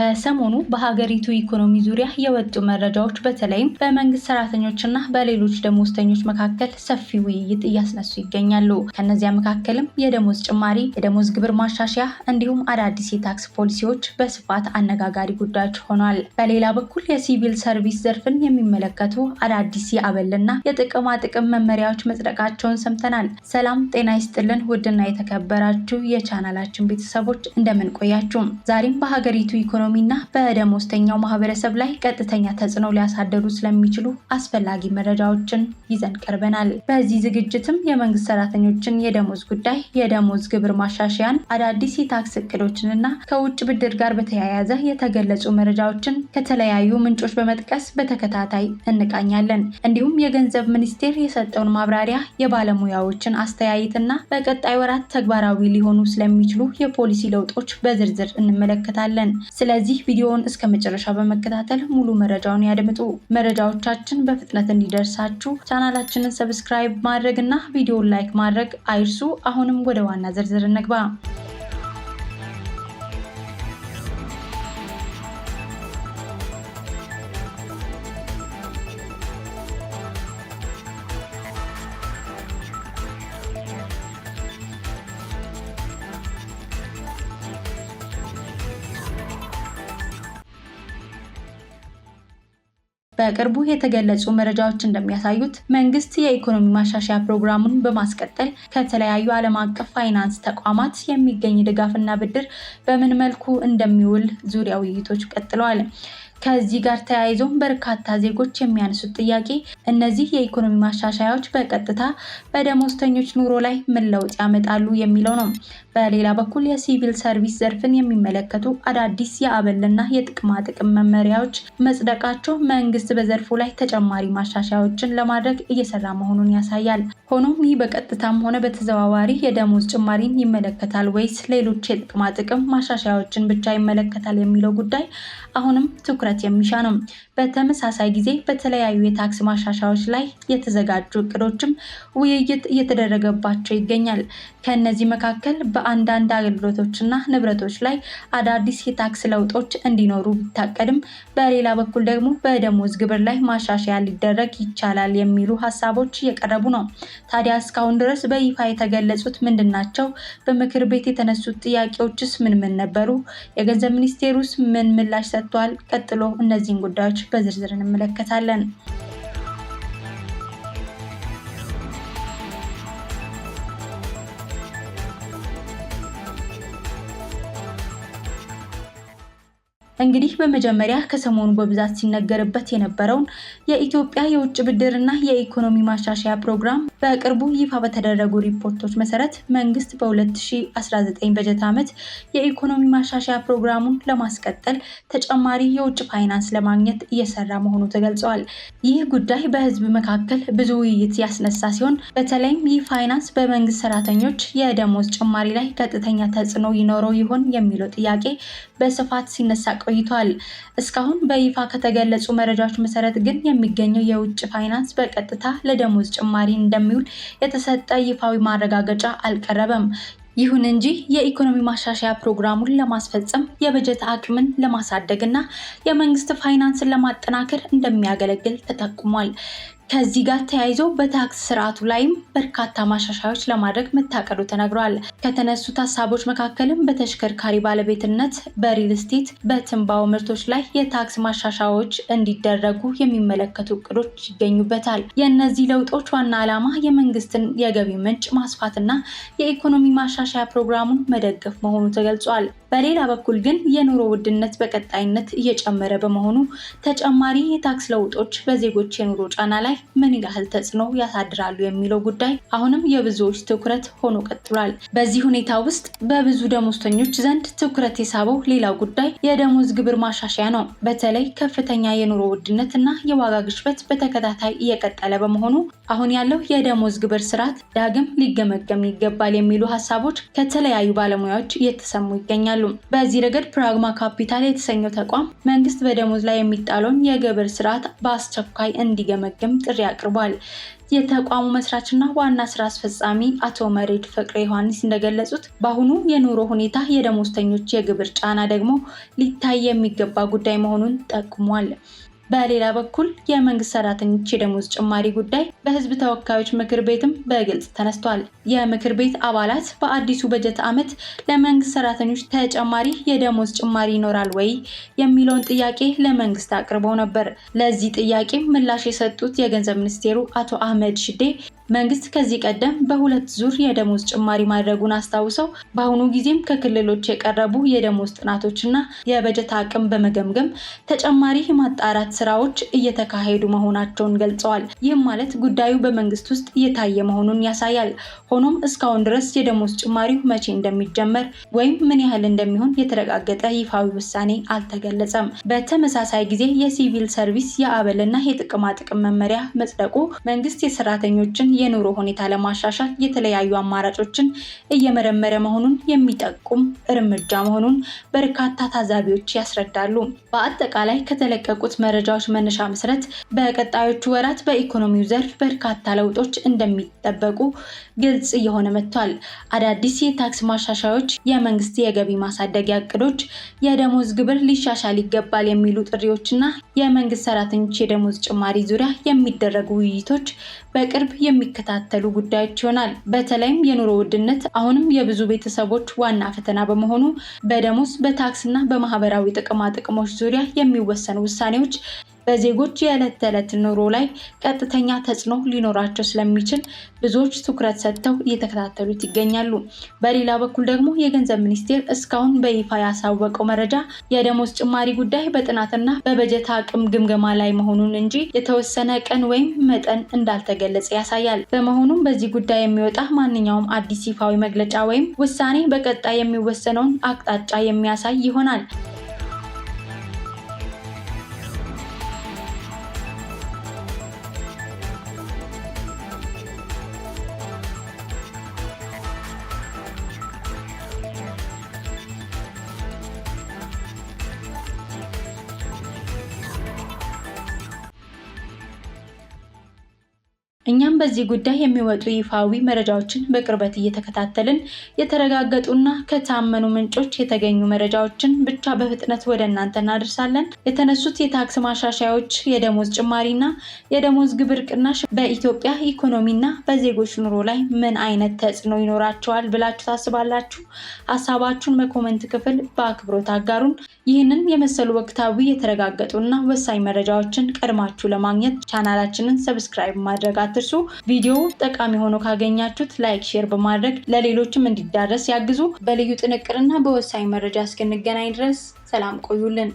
ከሰሞኑ በሀገሪቱ ኢኮኖሚ ዙሪያ የወጡ መረጃዎች በተለይም በመንግስት ሰራተኞችና በሌሎች ደሞዝተኞች መካከል ሰፊ ውይይት እያስነሱ ይገኛሉ። ከነዚያ መካከልም የደሞዝ ጭማሪ፣ የደሞዝ ግብር ማሻሻያ እንዲሁም አዳዲስ የታክስ ፖሊሲዎች በስፋት አነጋጋሪ ጉዳዮች ሆኗል። በሌላ በኩል የሲቪል ሰርቪስ ዘርፍን የሚመለከቱ አዳዲስ የአበልና የጥቅማ ጥቅም መመሪያዎች መጽደቃቸውን ሰምተናል። ሰላም ጤና ይስጥልን ውድና የተከበራችሁ የቻናላችን ቤተሰቦች፣ እንደምን ቆያችሁ? ዛሬም በሀገሪቱ ኢኮኖሚና በደሞዝተኛው ማህበረሰብ ላይ ቀጥተኛ ተጽዕኖ ሊያሳደሩ ስለሚችሉ አስፈላጊ መረጃዎችን ይዘን ቀርበናል። በዚህ ዝግጅትም የመንግስት ሰራተኞችን የደሞዝ ጉዳይ፣ የደሞዝ ግብር ማሻሻያን፣ አዳዲስ የታክስ እቅዶችንና ከውጭ ብድር ጋር በተያያዘ የተገለጹ መረጃዎችን ከተለያዩ ምንጮች በመጥቀስ በተከታታይ እንቃኛለን። እንዲሁም የገንዘብ ሚኒስቴር የሰጠውን ማብራሪያ፣ የባለሙያዎችን አስተያየትና በቀጣይ ወራት ተግባራዊ ሊሆኑ ስለሚችሉ የፖሊሲ ለውጦች በዝርዝር እንመለከታለን። ስለዚህ ቪዲዮውን እስከ መጨረሻ በመከታተል ሙሉ መረጃውን ያድምጡ። መረጃዎቻችን በፍጥነት እንዲደርሳችሁ ቻናላችንን subscribe ማድረግ እና ቪዲዮውን like ማድረግ አይርሱ። አሁንም ወደ ዋና ዝርዝር እንግባ። በቅርቡ የተገለጹ መረጃዎች እንደሚያሳዩት መንግስት የኢኮኖሚ ማሻሻያ ፕሮግራሙን በማስቀጠል ከተለያዩ ዓለም አቀፍ ፋይናንስ ተቋማት የሚገኝ ድጋፍና ብድር በምን መልኩ እንደሚውል ዙሪያ ውይይቶች ቀጥለዋል። ከዚህ ጋር ተያይዞም በርካታ ዜጎች የሚያነሱት ጥያቄ እነዚህ የኢኮኖሚ ማሻሻያዎች በቀጥታ በደሞዝተኞች ኑሮ ላይ ምን ለውጥ ያመጣሉ የሚለው ነው። በሌላ በኩል የሲቪል ሰርቪስ ዘርፍን የሚመለከቱ አዳዲስ የአበልና የጥቅማ ጥቅም መመሪያዎች መጽደቃቸው መንግስት በዘርፉ ላይ ተጨማሪ ማሻሻያዎችን ለማድረግ እየሰራ መሆኑን ያሳያል። ሆኖም ይህ በቀጥታም ሆነ በተዘዋዋሪ የደሞዝ ጭማሪን ይመለከታል ወይስ ሌሎች የጥቅማ ጥቅም ማሻሻያዎችን ብቻ ይመለከታል የሚለው ጉዳይ አሁንም ትኩረት የሚሻ ነው። በተመሳሳይ ጊዜ በተለያዩ የታክስ ማሻሻያዎች ላይ የተዘጋጁ እቅዶችም ውይይት እየተደረገባቸው ይገኛል። ከእነዚህ መካከል በአንዳንድ አገልግሎቶችና ንብረቶች ላይ አዳዲስ የታክስ ለውጦች እንዲኖሩ ቢታቀድም፣ በሌላ በኩል ደግሞ በደሞዝ ግብር ላይ ማሻሻያ ሊደረግ ይቻላል የሚሉ ሀሳቦች እየቀረቡ ነው። ታዲያ እስካሁን ድረስ በይፋ የተገለጹት ምንድን ናቸው? በምክር ቤት የተነሱት ጥያቄዎችስ ምን ምን ነበሩ? የገንዘብ ሚኒስቴሩስ ምን ምላሽ ሰጥቷል? ቀጥሎ እነዚህን ጉዳዮች በዝርዝር እንመለከታለን። እንግዲህ በመጀመሪያ ከሰሞኑ በብዛት ሲነገርበት የነበረውን የኢትዮጵያ የውጭ ብድርና የኢኮኖሚ ማሻሻያ ፕሮግራም በቅርቡ ይፋ በተደረጉ ሪፖርቶች መሰረት መንግስት በ2019 በጀት ዓመት የኢኮኖሚ ማሻሻያ ፕሮግራሙን ለማስቀጠል ተጨማሪ የውጭ ፋይናንስ ለማግኘት እየሰራ መሆኑ ተገልጸዋል። ይህ ጉዳይ በህዝብ መካከል ብዙ ውይይት ያስነሳ ሲሆን፣ በተለይም ይህ ፋይናንስ በመንግስት ሰራተኞች የደሞዝ ጭማሪ ላይ ቀጥተኛ ተጽዕኖ ይኖረው ይሆን የሚለው ጥያቄ በስፋት ሲነሳ ቆይቷል። እስካሁን በይፋ ከተገለጹ መረጃዎች መሰረት ግን የሚገኘው የውጭ ፋይናንስ በቀጥታ ለደሞዝ ጭማሪ እንደሚውል የተሰጠ ይፋዊ ማረጋገጫ አልቀረበም። ይሁን እንጂ የኢኮኖሚ ማሻሻያ ፕሮግራሙን ለማስፈጸም፣ የበጀት አቅምን ለማሳደግ እና የመንግስት ፋይናንስን ለማጠናከር እንደሚያገለግል ተጠቁሟል። ከዚህ ጋር ተያይዞ በታክስ ስርዓቱ ላይም በርካታ ማሻሻያዎች ለማድረግ መታቀዱ ተነግሯል። ከተነሱት ሀሳቦች መካከልም በተሽከርካሪ ባለቤትነት፣ በሪል ስቴት፣ በትንባሆ ምርቶች ላይ የታክስ ማሻሻያዎች እንዲደረጉ የሚመለከቱ እቅዶች ይገኙበታል። የእነዚህ ለውጦች ዋና ዓላማ የመንግስትን የገቢ ምንጭ ማስፋትና የኢኮኖሚ ማሻሻያ ፕሮግራሙን መደገፍ መሆኑ ተገልጿል። በሌላ በኩል ግን የኑሮ ውድነት በቀጣይነት እየጨመረ በመሆኑ ተጨማሪ የታክስ ለውጦች በዜጎች የኑሮ ጫና ላይ ምን ያህል ተጽዕኖ ያሳድራሉ የሚለው ጉዳይ አሁንም የብዙዎች ትኩረት ሆኖ ቀጥሏል። በዚህ ሁኔታ ውስጥ በብዙ ደሞዝተኞች ዘንድ ትኩረት የሳበው ሌላው ጉዳይ የደሞዝ ግብር ማሻሻያ ነው። በተለይ ከፍተኛ የኑሮ ውድነት እና የዋጋ ግሽበት በተከታታይ እየቀጠለ በመሆኑ አሁን ያለው የደሞዝ ግብር ስርዓት ዳግም ሊገመገም ይገባል የሚሉ ሀሳቦች ከተለያዩ ባለሙያዎች እየተሰሙ ይገኛሉ። በዚህ ረገድ ፕራግማ ካፒታል የተሰኘው ተቋም መንግስት በደሞዝ ላይ የሚጣለውን የግብር ስርዓት በአስቸኳይ እንዲገመግም ጥሪ አቅርቧል። የተቋሙ መስራችና ዋና ስራ አስፈጻሚ አቶ መሬድ ፍቅሬ ዮሐንስ እንደገለጹት በአሁኑ የኑሮ ሁኔታ የደሞዝተኞች የግብር ጫና ደግሞ ሊታይ የሚገባ ጉዳይ መሆኑን ጠቁሟል። በሌላ በኩል የመንግስት ሰራተኞች የደሞዝ ጭማሪ ጉዳይ በሕዝብ ተወካዮች ምክር ቤትም በግልጽ ተነስቷል። የምክር ቤት አባላት በአዲሱ በጀት ዓመት ለመንግስት ሰራተኞች ተጨማሪ የደሞዝ ጭማሪ ይኖራል ወይ የሚለውን ጥያቄ ለመንግስት አቅርበው ነበር። ለዚህ ጥያቄ ምላሽ የሰጡት የገንዘብ ሚኒስቴሩ አቶ አህመድ ሽዴ መንግስት ከዚህ ቀደም በሁለት ዙር የደሞዝ ጭማሪ ማድረጉን አስታውሰው በአሁኑ ጊዜም ከክልሎች የቀረቡ የደሞዝ ጥናቶችና የበጀት አቅም በመገምገም ተጨማሪ የማጣራት ስራዎች እየተካሄዱ መሆናቸውን ገልጸዋል። ይህም ማለት ጉዳዩ በመንግስት ውስጥ እየታየ መሆኑን ያሳያል። ሆኖም እስካሁን ድረስ የደሞዝ ጭማሪው መቼ እንደሚጀመር ወይም ምን ያህል እንደሚሆን የተረጋገጠ ይፋዊ ውሳኔ አልተገለጸም። በተመሳሳይ ጊዜ የሲቪል ሰርቪስ የአበልና የጥቅማ ጥቅም መመሪያ መጽደቁ መንግስት የሰራተኞችን የኑሮ ሁኔታ ለማሻሻል የተለያዩ አማራጮችን እየመረመረ መሆኑን የሚጠቁም እርምጃ መሆኑን በርካታ ታዛቢዎች ያስረዳሉ። በአጠቃላይ ከተለቀቁት መረጃዎች መነሻ መሰረት በቀጣዮቹ ወራት በኢኮኖሚው ዘርፍ በርካታ ለውጦች እንደሚጠበቁ ግልጽ እየሆነ መጥቷል። አዳዲስ የታክስ ማሻሻያዎች፣ የመንግስት የገቢ ማሳደጊያ እቅዶች፣ የደሞዝ ግብር ሊሻሻል ይገባል የሚሉ ጥሪዎችና የመንግስት ሰራተኞች የደሞዝ ጭማሪ ዙሪያ የሚደረጉ ውይይቶች በቅርብ የሚከታተሉ ጉዳዮች ይሆናል። በተለይም የኑሮ ውድነት አሁንም የብዙ ቤተሰቦች ዋና ፈተና በመሆኑ በደሞዝ፣ በታክስና በማህበራዊ ጥቅማ ጥቅሞች ዙሪያ የሚወሰኑ ውሳኔዎች በዜጎች የዕለት ተዕለት ኑሮ ላይ ቀጥተኛ ተጽዕኖ ሊኖራቸው ስለሚችል ብዙዎች ትኩረት ሰጥተው እየተከታተሉት ይገኛሉ። በሌላ በኩል ደግሞ የገንዘብ ሚኒስቴር እስካሁን በይፋ ያሳወቀው መረጃ የደሞዝ ጭማሪ ጉዳይ በጥናትና በበጀት አቅም ግምገማ ላይ መሆኑን እንጂ የተወሰነ ቀን ወይም መጠን እንዳልተገለጸ ያሳያል። በመሆኑም በዚህ ጉዳይ የሚወጣ ማንኛውም አዲስ ይፋዊ መግለጫ ወይም ውሳኔ በቀጣይ የሚወሰነውን አቅጣጫ የሚያሳይ ይሆናል። እኛም በዚህ ጉዳይ የሚወጡ ይፋዊ መረጃዎችን በቅርበት እየተከታተልን የተረጋገጡና ከታመኑ ምንጮች የተገኙ መረጃዎችን ብቻ በፍጥነት ወደ እናንተ እናደርሳለን። የተነሱት የታክስ ማሻሻያዎች፣ የደሞዝ ጭማሪና የደሞዝ ግብር ቅናሽ በኢትዮጵያ ኢኮኖሚና በዜጎች ኑሮ ላይ ምን አይነት ተጽዕኖ ይኖራቸዋል ብላችሁ ታስባላችሁ? ሀሳባችሁን በ comment ክፍል በአክብሮት አጋሩን። ይህንን የመሰሉ ወቅታዊ የተረጋገጡና ወሳኝ መረጃዎችን ቀድማችሁ ለማግኘት ቻናላችንን subscribe ማድረግ አትርሱ። ቪዲዮው ጠቃሚ ሆኖ ካገኛችሁት like፣ share በማድረግ ለሌሎችም እንዲዳረስ ያግዙ። በልዩ ጥንቅርና በወሳኝ መረጃ እስክንገናኝ ድረስ ሰላም ቆዩልን።